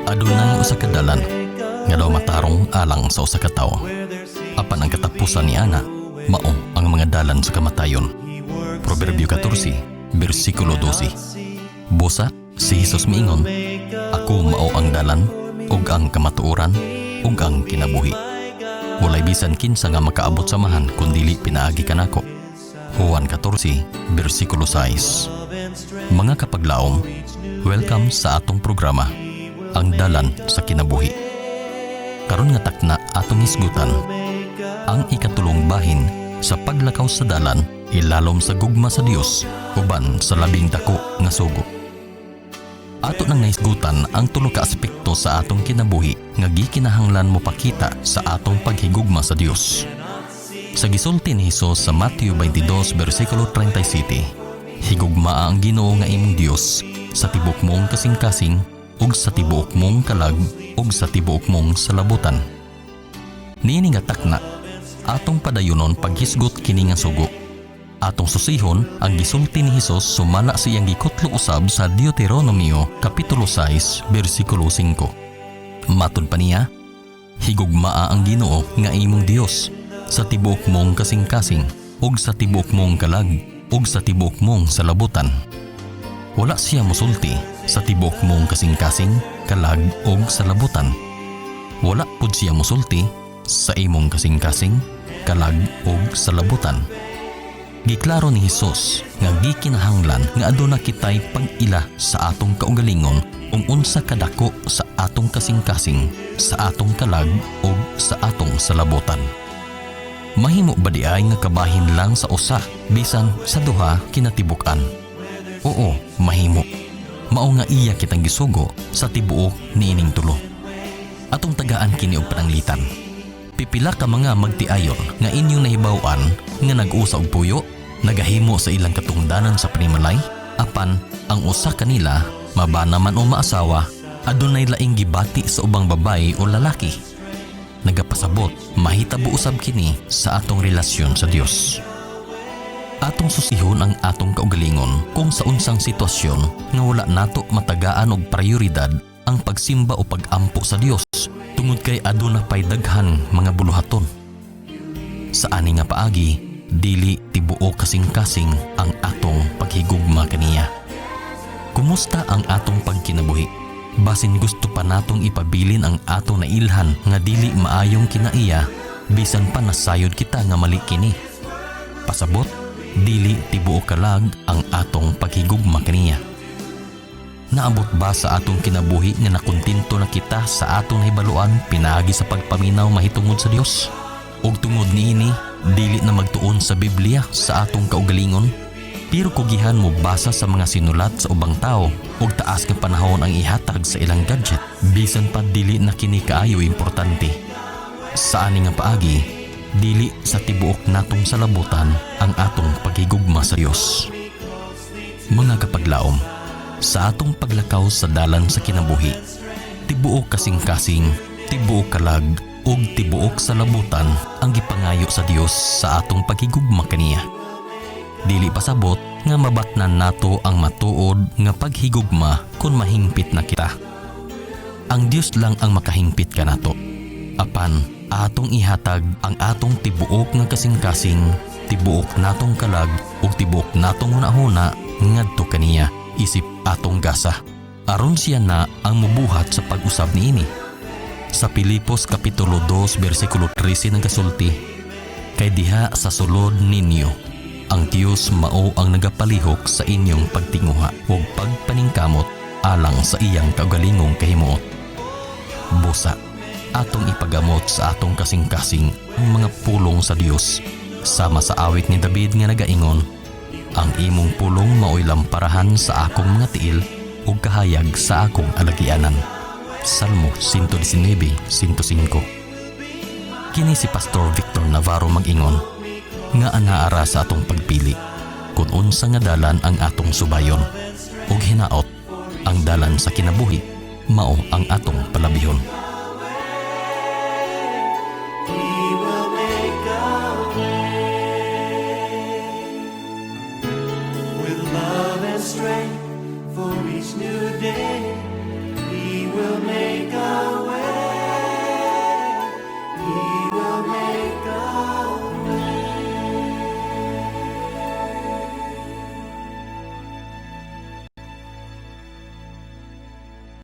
Adunay usa ka dalan nga daw matarong alang sa usa ka tawo. Apan ang katapusan ni ana mao ang mga dalan sa kamatayon. Proverbio 14, bersikulo 12. Busa, si Jesus miingon, "Ako mao ang dalan, ug ang kamatuoran, ug ang kinabuhi. Walay bisan kinsa nga makaabot sa Amahan kun dili pinaagi kanako." Juan 14, bersikulo 6. Mga kapaglaom, welcome sa atong programa, Ang Dalan sa Kinabuhi. Karon nga takna, atong hisgutan ang ikatulong bahin sa paglakaw sa dalan ilalom sa gugma sa Dios uban sa labing dako nga sugo. Ato nang nahisgutan ang tulo ka aspekto sa atong kinabuhi nga gikinahanglan mo pakita sa atong paghigugma sa Dios. Sa gisulti ni Hesus sa Mateo 22 bersikulo 37, "Higugmaa ang Ginoo nga imong Dios sa tibuok mong kasing-kasing ug sa tibuok mong kalag ug sa tibuok mong salabutan." Niini nga takna, atong padayunon paghisgot kini nga sugo. Atong susihon ang gisulti ni Hesus sumala sa iyang gikutlo usab sa Deuteronomio kapitulo 6 bersikulo 5. Matud pa niya, "Higugmaa ang Ginoo nga imong Dios sa tibuok mong kasing-kasing ug sa tibuok mong kalag ug sa tibuok mong salabutan." Wala siya musulti sa tibuok mong kasing-kasing, kalag ug salabutan. Wala pud siya musulti sa imong kasing-kasing, kalag ug salabutan. Giklaro ni Hesus nga gikinahanglan nga aduna kitay pag-ila sa atong kaugalingon ung unsa kadako sa atong kasing-kasing, sa atong kalag ug sa atong salabutan. Mahimo ba diay nga kabahin lang sa usa bisan sa duha kinatibuk-an? Oo, mahimo. Mao nga iya kitang gisugo sa tibuok niining tulo. Atong tagaan kini og pananglitan. Pipila ka mga magtiayon nga inyong nahibaw-an nga nag-usa og puyo, nagahimo sa ilang katungdanan sa panimalay, apan ang usa kanila, mabana man o maasawa, adunay laing gibati sa ubang babae o lalaki. Nagapasabot, mahitabo usab kini sa atong relasyon sa Dios. Atong susihon ang atong kaugalingon kung sa unsang sitwasyon nga wala nato matagaan og prioridad ang pagsimba o pagampo sa Dios tungod kay aduna pay daghan mga buluhaton. Sa ani nga paagi, dili tibuok kasing-kasing ang atong paghigugma kaniya. Kumusta ang atong pagkinabuhi? Basin gusto pa natong ipabilin ang atong nailhan nga dili maayong kinaiya bisan pa nasayod kita nga mali kini. Pasabot, dili tibuok kalag ang atong paghigugma kaniya. Naabot ba sa atong kinabuhi nga nakontento na kita sa atong nahibaluan pinaagi sa pagpaminaw mahitungod sa Dios? Ug tungod niini, dili na magtuon sa Biblia sa atong kaugalingon? Pero kugihan mo basa sa mga sinulat sa ubang tao ug taas nga panahon ang ihatag sa ilang gadget bisan pa dili na kini kaayo importante. Sa ani nga paagi, dili sa tibuok natong salabutan ang atong paghigugma sa Dios. Mga kapaglaom, sa atong paglakaw sa dalan sa kinabuhi, tibuok kasing-kasing, tibuok kalag, ug tibuok salabutan ang gipangayo sa Dios sa atong paghigugma kaniya. Dili pasabot nga mabatnan nato ang matuod nga paghigugma kung mahingpit na kita. Ang Dios lang ang makahingpit kanato. Apan atong ihatag ang atong tibuok nga kasing-kasing, tibuok natong kalag ug tibuok natong hunahuna ngadto kaniya isip atong gasa. Aron siya na ang mubuhat sa pag-usab niini. Sa Pilipos kapitulo 2 bersikulo 13 nagasulti, "Kay diha sa sulod ninyo, ang Dios mao ang nagapalihok sa inyong pagtinguha ug pagpaningkamot alang sa iyang kaugalingong kahimuot." Busa, atong ipagamot sa atong kasing-kasing ang mga pulong sa Dios sama sa awit ni David nga nagaingon, "Ang imong pulong mao'y lamparahan sa akong mga tiil ug kahayag sa akong alagianan." Salmo 119:105. Kini si Pastor Victor Navarro mag-ingon nga anaara sa atong pagpili kung unsa nga dalan ang atong subayon, ug hinaot ang dalan sa kinabuhi mao ang atong palabihon. He will make a way with love and strength for each new day.